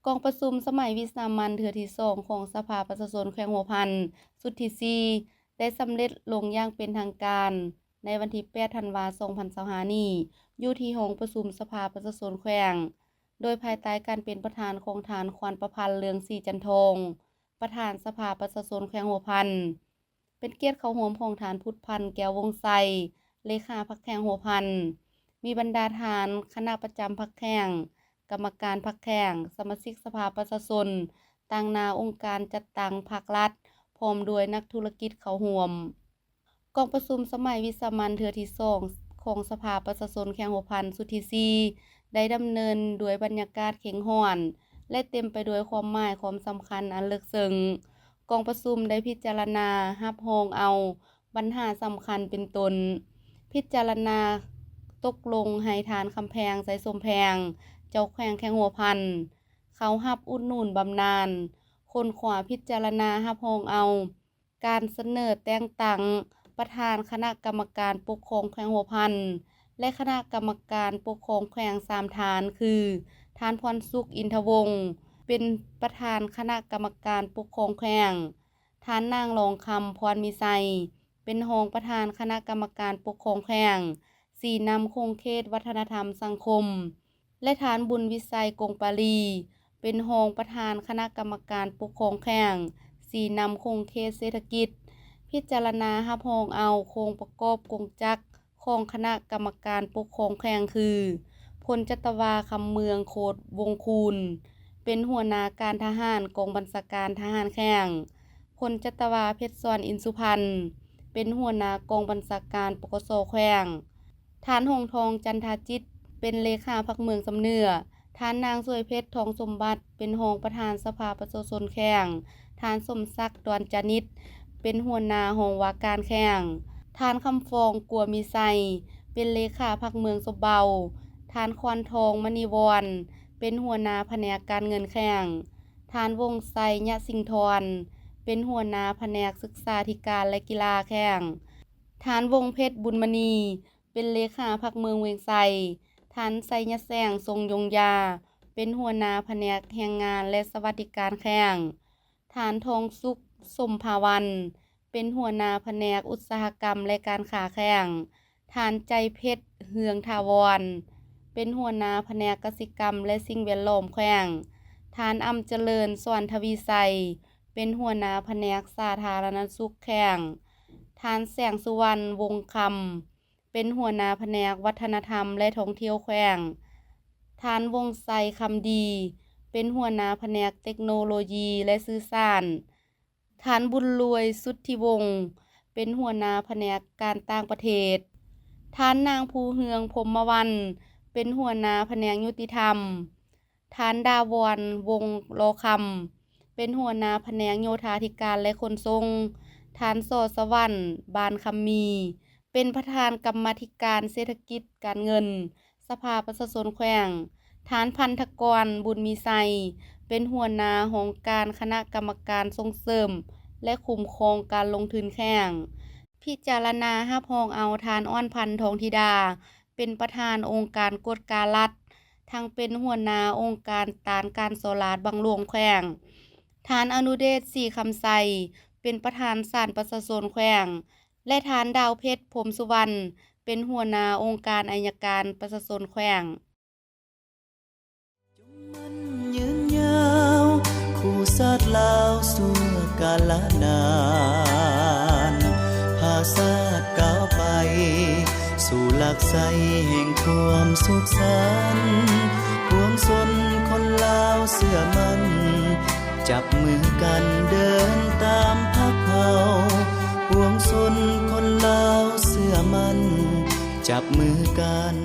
ກອງປະຊຸມສະໄໝວິສາມັນເທື່ອທີສອງຂອງສະພາປະຊາຊົນແຂວງຫົວພັນ ຊຸດທີສີ່ ໄດ້ສຳເລັດລົງຢ່າງເປັນທາງການໃນວັນທີແປດ ທັນວາ ສອງພັນຊາວຫ້າ ນີ້ ຢູ່ທີ່ຫ້ອງປະຊຸມສະພາປະຊາຊົນແຂວງ ໂດຍພາຍໃຕ້ການເປັນປະທານຂອງທ່ານ ຄວັນປະພັນ ເລືອງສີຈັນທອງ ປະທານສະພາປະຊາຊົນແຂວງຫົວພັນ. ເປັນກຽດເຂົ້າຮ່ວມຂອງທ່ານ ພຸດພັນ ແກ້ວວົງໄຊ ເລຂາພັກແຂວງຫົວພັນ, ມີບັນດາທ່ານຄະນະປະຈຳພັກແຂວງ, ກຳມະການພັກແຂວງ, ສະມາຊິກສະພາປະຊາຊົນ, ຕາງໜ້າອົງການຈັດຕັ້ງພັກລັດ, ພ້ອມດ້ວຍນັກທຸລະກິດເຂົ້າຮ່ວມ. ກອງປະຊຸມສະໄໝວິສາມັນເທື່ອທີສອງຂອງສະພາປະຊາຊົນແຂວງຫົວພັນຊຸດທີສີ່ ໄດ້ດຳເນີນດ້ວຍບັນຍາກາດເຄັ່ງຮ້ອນ ແລະ ເຕັມໄປດ້ວຍຄວາມໝາຍຄວາມສຳຄັນອັນເລິກເຊິ່ງ. ກອງປະຊຸມໄດ້ພິຈາລະນາຮັບຮອງເອົາບັນຫາສຳຄັນເປັນຕົ້ນ ພິຈາລະນາຕົກລົງໃຫ້ທ່ານ ຄຳແພງ ໄຊສົມແພງ ເຈົ້າແຂວງແຂວງຫົວພັນ ເຂົ້າຮັບອຸດໜູນບຳນານ, ຄົ້ນຄວ້າພິຈາລະນາຮັບຮອງເອົາ ການສະເໜີແຕ່ງຕັ້ງປະທານຄະນະກຳມະການປົກຄອງແຂວງຫົວພັນ ແລະ ຄະນະກຳມະການປົກຄອງແຂວງສາມທ່ານ ຄື ທ່ານ ພອນສຸກ ອິນທະວົງ ເປັນປະທານຄະນະກຳມະການປົກຄອງແຂວງ, ທ່ານ ນາງ ລອງຄຳ ພອນມີໄຊ ເປັນຮອງປະທານຄະນະກຳມະການປົກຄອງແຂວງ, ຊີ້ນຳຂົງເຂດວັດທະນະທຳສັງຄົມ ແລະ ທ່ານ ບຸນວິໄຊ ກົງປາລີ ເປັນຮອງປະທານຄະນະກຳມະການປົກຄອງແຂວງ, ຊີ້ນຳຂົງເຂດເສດຖະກິດ, ພິຈາລະນາຮັບຮອງເອົາໂຄງປະກອບກົງຈັກຂອງຄະນະກຳມະການປົກຄອງແຂວງ ຄື ພົນຈັດຕະວາ ຄຳເມືອງ ໂຄດວົງຄູນ ເປັນຫົວໜ້າການທະຫານກອງບັນຊາການທະຫານແຂວງ, ພົນຈັດຕະວາ ເພັດສອນ ອິນສຸພັນ ເປັນຫົວໜ້າກອງບັນຊາການ ປກສ ແຂວງ, ທ່ານ ຫົງທອງ ຈັນທາຈິດ ເປັນເລຂາພັກເມືອງຊຳເໜືອ, ທ່ານ ນາງ ສວຍເພັດ ທອງສົມບັດ ເປັນຮອງປະທານສະພາປະຊາຊົນແຂວງ, ທ່ານ ສົມສັກ ດອນຈານິດ ເປັນຫົວໜ້າຫ້ອງວ່າການແຂວງ, ທ່ານ ຄຳຟອງ ກົວມີໄຊ ເປັນເລຂາພັກເມືອງສົມເບົາ, ທ່ານ ຄວັນທອງ ມະນີວອນ ເປັນຫົວໜ້າພະແນກການເງິນແຂວງ, ທ່ານ ວົງໄຊ ຍະສິງທອນ ເປັນຫົວໜ້າພະແນກສຶກສາທິການ ແລະ ກິລາແຂວງ, ທ່ານ ວົງເພັດ ບຸນມະນີ ເປັນເລຂາພັກເມືອງວຽງໄຊ, ທ່ານ ໄຊຍະແສງ ຊົງຍົງຢາ ເປັນຫົວໜ້າພະແນກແຮງງານ ແລະ ສະຫວັດດີການແຂວງ, ທ່ານ ທອງສຸກ ສົມພາວັນ ເປັນຫົວໜ້າພະແນກອຸດສາຫະກຳ ແລະ ການຄ້າແຂວງ, ທ່ານ ໃຈເພັດ ເຮືອງຖາວອນ ເປັນຫົວໜ້າພະແນກກະສິກຳ ແລະ ສິ່ງແວດລ້ອມແຂວງ, ທ່ານ ອຳຈະເລີນ ສອນທະວີໄຊ ເປັນຫົວໜ້າພະແນກສາທາລະນະສຸກແຂວງ, ທ່ານ ແສງສຸວັນ ວົງຄຳ ເປັນຫົວໜ້າພະແນກວັດທະນະທຳ ແລະ ທ່ອງທ່ຽວແຂວງ, ທ່ານ ວົງໄຊ ຄຳດີ ເປັນຫົວໜ້າພະແນກເຕັກໂນໂລຢີ ແລະ ສື່ສານ, ທ່ານ ບຸນລວຍ ສຸດທິວົງ ເປັນຫົວໜ້າພະແນກການຕ່າງປະເທດ, ທ່ານ ນາງ ພູເຮືອງ ພົມມະວັນ ເປັນຫົວໜ້າພະແນກຍຸຕິທຳ, ທ່ານ ດາວອນ ວົງລໍຄຳ ເປັນຫົວໜ້າພະແນກໂຍທາທິການ ແລະ ຂົນສົ່ງ, ທ່ານ ສໍສະຫວັນ ບານຄຳມີ ເປັນປະທານກຳມາທິການເສດຖະກິດການເງິນ ສະພາປະຊາຊົນແຂວງ, ທ່ານ ພັນທະກອນ ບຸນມີໄຊ ເປັນຫົວໜ້າຫ້ອງການຄະນະກຳມະການສົ່ງເສີມ ແລະ ຄຸ້ມຄອງການລົງທຶນແຂວງ. ພິຈາລະນາຮັບຮອງເອົາທ່ານ ອອນພັນ ທອງທິດາ ເປັນປະທານອົງການກວດກາລັດ, ທັງເປັນຫົວໜ້າອົງການຕ້ານການສໍ້ລາດບັງຫຼວງແຂວງ, ທ່ານ ອະນຸເດດ ສີຄຳໄຊ ເປັນປະທານສານປະຊາຊົນແຂວງ ແລະ ທ່ານ ດາວເພັດ ພົມສຸວັນ ເປັນຫົວໜ້າອົງການໄອຍະການປະຊາຊົນແຂວງ. ຈົ່ງໝັ້ນຍືນຍາວ ຄູ່ຊາດລາວຊົ່ວກາລະນານ, ພາຊາດກ້າວໄປ ສູ່ຫຼັກໄຊແຫ່ງຄວາມສຸກສັນ, ປວງຊົນຄົນລາວເຊື່ອໝັ້ນ ຈັບມືກັນເດີນຕາມພັກເຮົາ, ປວງຊົນຄົນລາວເຊື່ອໝັ້ນ ຈັບມືກັນ.